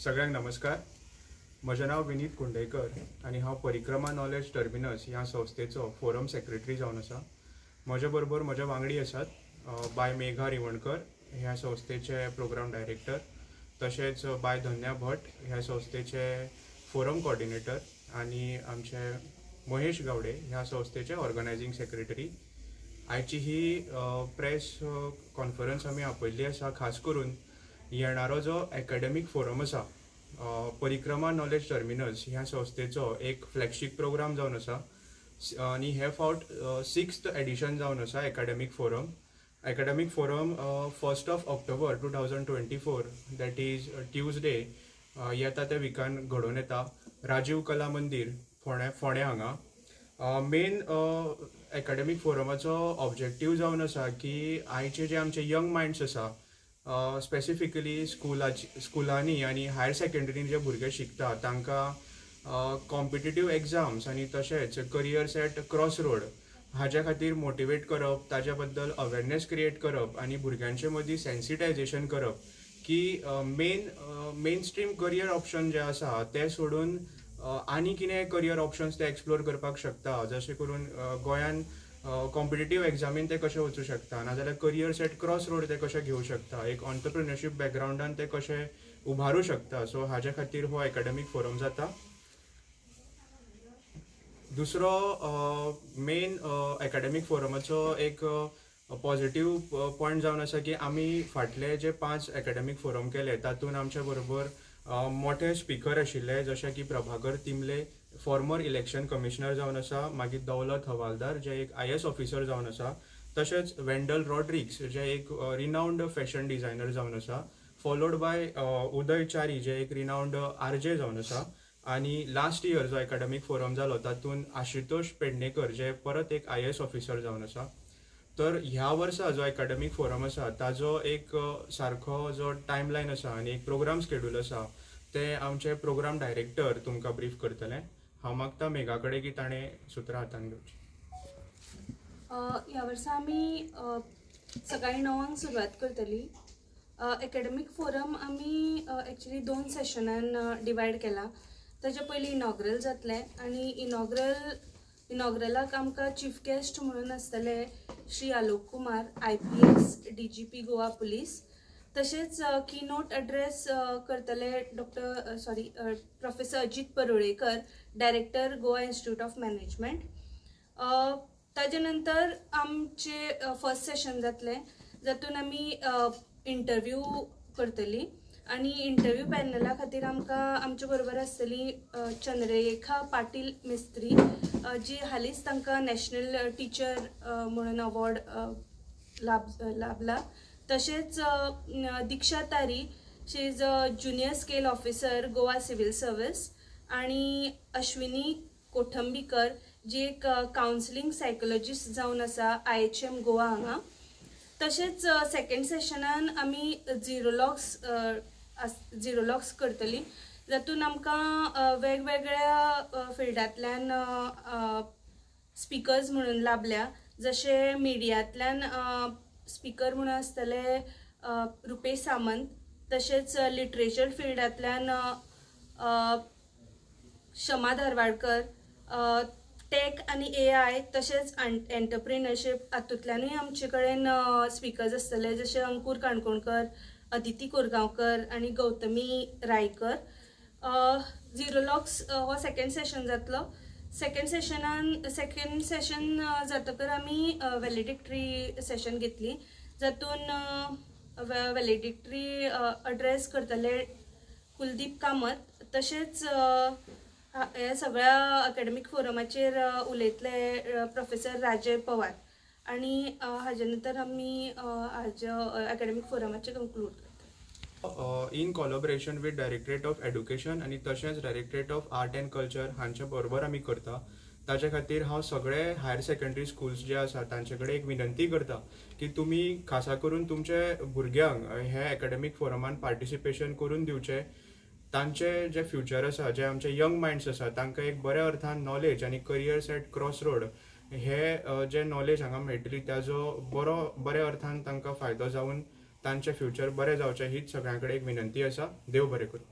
सगळ्यांक नमस्कार. म्हजें नांव विनीत कुंडेकर आनी हांव परिक्रमा नॉलेज टर्मिनस ह्या संस्थेचो फोरम सेक्रेटरी जावन आसा. म्हजे बरोबर म्हजे वांगडी आसात बाय मेघा रिवणकर ह्या संस्थेचे प्रोग्राम डायरेक्टर, तशेंच बाय धन्या भट ह्या संस्थेचे फोरम कॉर्डिनेटर आनी आमचे महेश गावडे ह्या संस्थेचे ऑर्गनायझींग सेक्रेटरी. आयची ही प्रेस कॉन्फरन्स आमी आपयल्ली आसा खास करून येणारो जो एकाडेमीक फोरम आसा परिक्रमा नॉलेज टर्मिनस ह्या संस्थेचो एक फ्लॅगशीप प्रोग्राम जावन आसा आनी हे फावट 6th edition जावन आसा academic forum. Academic forum 1st October 2024, that is Tuesday, येता त्या विकान घडोवन येता राजीव कला मंदीर फोंड्या फोंड्या हांगा. मेन एकाडेमीक फोरमाचो ऑब्जेक्टीव जावन आसा की आयचे जे आमचे यंग मायंड्स आसा, स्पेसिफिकली स्कुलाची स्कुलांनी आनी हायर सेकेंडरीन जे भुरगे शिकता तांकां कॉम्पिटेटीव एग्जाम्स आनी तशेंच करियर्स एट क्रॉस रोड हाज्या खातीर मोटिवेट करप, ताज्या बद्दल अवेरनेस क्रिएट करप आनी भुरग्यांचे मदीं सेन्सिटायजेशन करप की main stream career option जे आसा ते सोडून आनी कितें करियर ऑप्शन्स ते एक्सप्लोर करपाक शकता, जशें करून गोंयान कॉम्पिटेटीव एग्जामीन ते कशे वचूं शकता, नाजाल्यार करियर्स एट क्रॉस रोड ते कशे घेवं शकता, एक ऑन्टरप्रिनरशीप बॅकग्रावंडान ते कशे उबारूं शकता. सो हाज्या खातीर हो एकाडेमीक फोरम जाता. दुसरो मेन एकाडेमीक फोरमाचो एक पॉझिटीव पॉयंट जावन आसा की आमी फाटले जे 5 एकाडेमीक फोरम केले तातूंत आमचे बरोबर मोठे स्पिकर आशिल्ले, जशे की Prabhakar Timle, former election commissioner जावन आसा, मागीर दौलत हवालदार जे एक IAS officer जावन आसा, तशेंच वेंडल रॉड्रिक्स जे एक रिनावंड फॅशन डिझायनर जावन आसा, फॉलोड बाय उदय च्यारी जे एक रिनावंड RJ जावन आसा, आनी लास्ट इयर जो एकाडेमीक फोरम जालो तातूंत आशुतोष पेडणेकर जे परत एक IAS officer जावन आसा. तर ह्या वर्सा जो एकाडेमीक फोरम आसा ताजो एक सारको जो टायमलायन आसा आनी एक प्रोग्राम स्केड्यूल आसा ते आमचे प्रोग्राम डायरेक्टर तुमकां ब्रीफ करतले. हांव मागता मेघा कडेन की ताणें सुत्रां हातान घेवची. ह्या वर्सा आमी सकाळी 9 सुरवात करतली. एकाडेमीक फोरम आमी एक्चुली 2 सेशनान डिवायड केला. ताजे पयलीं इनॉग्रल जातलें आनी इनॉग्रलाक आमकां चीफ गेस्ट म्हणून आसतले Shri Alok Kumar, IPS, DGP Goa police. तशेंच कीनोट एड्रेस करतले professor Ajit Parulekar, director Goa institute of management. ताजे नंतर आमचे फर्स्ट सेशन जातलें जातून आमी इंटरव्यू करतली आनी इंटरव्यू पॅनला खातीर आमकां आमचे बरोबर आसतली चंद्ररेखा पाटील मिस्त्री, जी हालींच तांकां नॅशनल टिचर म्हणून अवॉर्ड लाभला. तशेंच Diksha Tari, she is a junior scale officer Goa civil service, आनी अश्विनी कोठंबीकर जी एक कावन्सिलींग सायकोलॉजिस्ट जावन आसा IHM Goa हांगा. तशेंच सेकेंड सेशनान आमी झिरोलॉक्स करतली जातून आमकां वेगवेगळ्या फिल्डांतल्यान स्पिकर्स म्हणून लाभल्या, जशे मिडियांतल्यान स्पिकर म्हणून आसतले रुपेश सामंत, तशेंच लिटरेचर फिल्डांतल्यान क्षमा धारवाडकर, टॅक आनी AI तशेंच एंटरप्रिनरशीप हातूंतल्यानूय आमचे कडेन स्पिकर्स आसतले, जशे अंकूर काणकोणकर, अदिती कोरगांवकर आनी गौतमी रायकर. झिरोलॉक्स हो सेकेंड सेशन जातलो. सेकेंड सेशन जातकर आमी व्हॅलिडिक्टरी सेशन घेतली जातून व्हॅलिडिक्टरी एड्रेस करतले कुलदीप कामत. तशेंच ह्या सगळ्या अकॅडमीक फोरमाचेर उलयतले प्रोफेसर राजय पवार आनी हाजे नंतर आमी हाज्या अकॅडमीक फोरमाचेर कंक्लूड करता. In collaboration with directorate of education आनी तशेंच directorate of art and culture हांचे बरोबर आमी करता. ताजे खातीर हांव सगळे हायर सेकेंडरी स्कुल्स जे आसा तांचे कडेन एक विनंती करता की तुमी खासा करून तुमचे भुरग्यांक हे एकाडेमीक फोरमान पार्टिसिपेशन करून दिवचें. तांचे जे फ्युचर आसा, जे आमचे यंग मायंड्स आसा तांकां एक बऱ्या अर्थान नॉलेज आनी करियर्स एट क्रॉस रोड हे जे नॉलेज हांगा मेळटली ताजो बऱ्या अर्थान तांकां फायदो जावन तांचे फ्युचर बरें जावचें हीच सगळ्यां कडेन एक विनंती आसा. देव बरें करूं.